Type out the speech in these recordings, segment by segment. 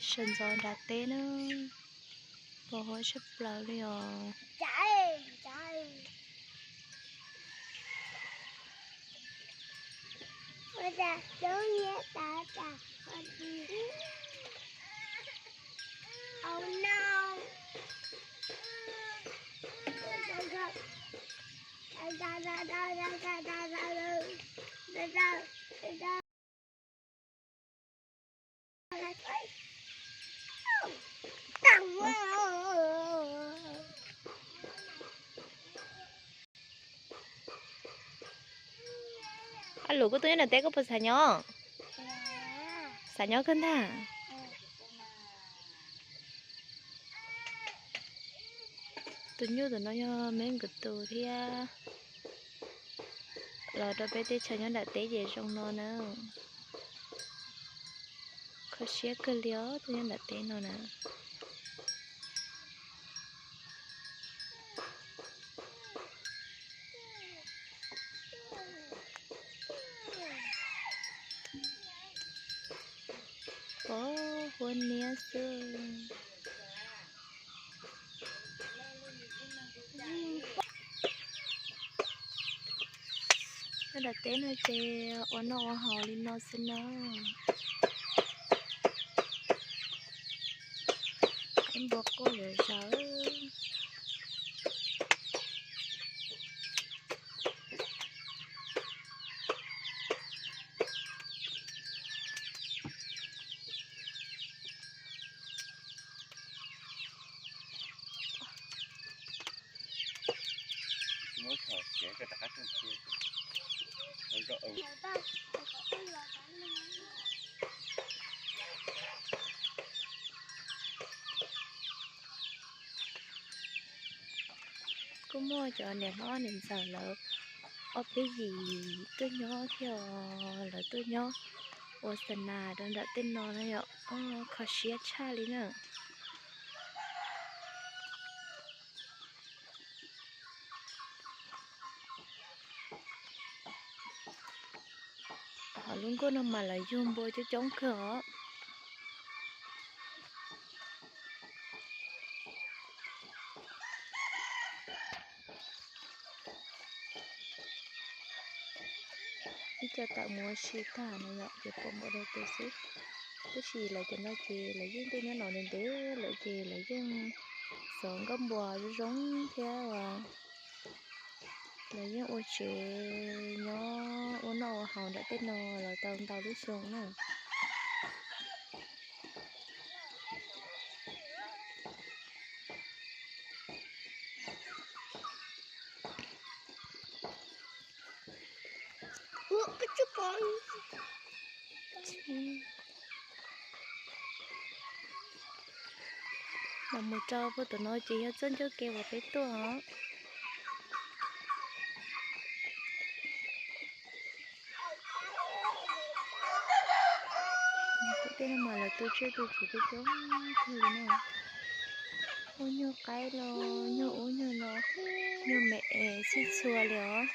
Sawv ntxov nram teb na, pos huab tshaj plaws li os. Ab, lus kuj tuaj nyob nram teb koj puas xav nyob? Xav nyob kawg ntag. Tus nyuj tus no yog me nkawd tus thiab. Los rau peb teb chaws nyob nram teb ces zoo no na. Kho siab kawg li os, tuaj nyob nram teb no na. Pov huab niab xwb. Nyob nram teb no ces ua noj ua haus li no xwb na. Ib npua quaj zom zaws. Kuj muaj cov niam hlob niam ntxawm lawv ob peb yim tuaj nyob thiab, lawv tuaj nyob ua xa nas rau nram tej no na yom. Kho siab tshaj li na. Ho lub nkuaj no mas lawv yug npua coob coob kawg os. Ib co tawm mus ua si tag no yom, ces pom npua rau tus xwb. Tab sis lawv cov no ces lawv yeej tuaj nyob no ntev ntev lawm ces lawv yeej xov nkauj npua zoo zoo thiab uas lawv yeej ua tsev nyob ua noj ua haus nram tej no los tau ntau lub xyoo na. Los mus rau puag tom no ces yog txoj ncauj ke uas peb tuaj os. Tej no mas lawv tu tsiaj tu txhu coob coob kawg li na. Ua nyuag qaib los nyuag ub nyuag no, nyuag me es txhij txhua li os.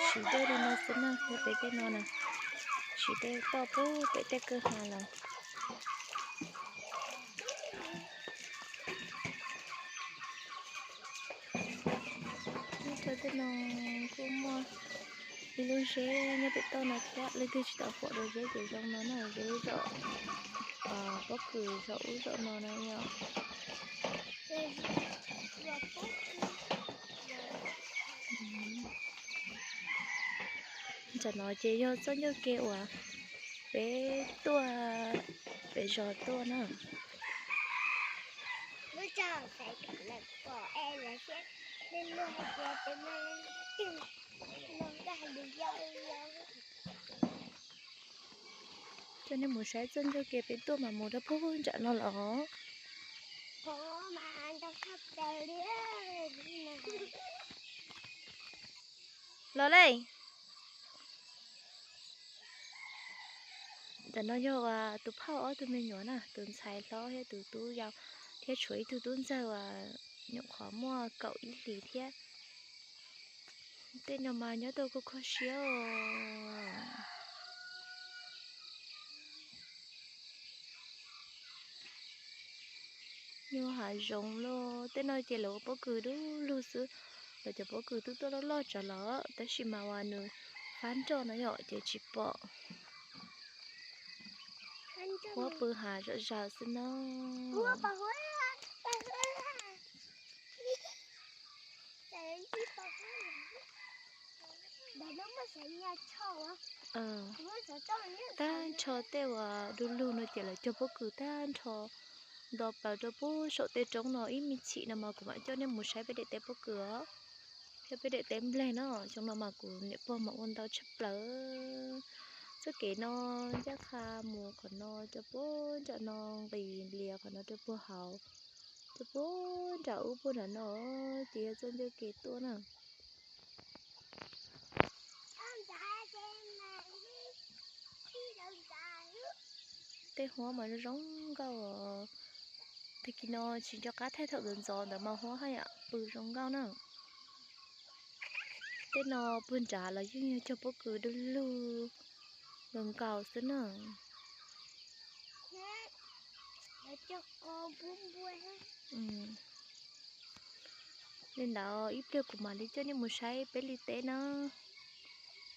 Siv dej li no xwb na, yog pem tej no na, siv dej toj pem tej kwj ha los. Nyob rau tej no kuj muaj ib lub zeb nyob pem toj no thiab, leej twg tsis tau huam rau zeb ces zoo no na, zeb zaum pob kws zaum ub zaum no na yom. Tam no ces yog txoj ncauj ke uas peb tuaj, peb zos tuaj na. Coj nej mus saib txoj ncauj ke peb tuaj mas mus rau puag nram no los. Los lej. Ntawm no yog tus phauj ob tug me nyuam na, tus ntxhais hlob thiab tus tub yau. Thiab tshuav ib tug tub ntxawg uas nyuam qhuav muaj kaum ib hlis thiab. Tej no mas nyob tau kho kho siab os. Nyuag hav zoov los tej no ces lawv ua pob kws dub lug xwb. Lawv cov pob kws twb tuaj loj loj tsawv los tab sis mas uas nws fab nroj no yom ces tsis pom. Huab pw hav zom zaws xwb na. Tag nrho tej uas du lug no ces lawv cog pob kws tag nrho nto plaws rau pem saum tej roob no. Ib me chim no mas kuv mam coj nej mus saib peb daim teb pob kws os, thiab peb daim teb npleg no. Xyoo no mas kuv niam pog mas ua ntau tshaj plaws. Txoj kev no ncaj qha mus qhov no rau pem nram no, nqis lias qhov no rau puag hauv, rau puag nram ub puag nram no, ces yog txoj ncauj kev tuaj na. Tej huab mas zoo nkauj os. Tag kis no tsis nco qab thaij thaum ntxov ntxov ntawd mas huab haj yam pw zoo nkauj na. Tej no puag nrad los yeej yog cog pob kws du lug nkaus nkaus xwb na. Li ntawd ib pliag kuv mam li coj nej mus saib peb li teb na.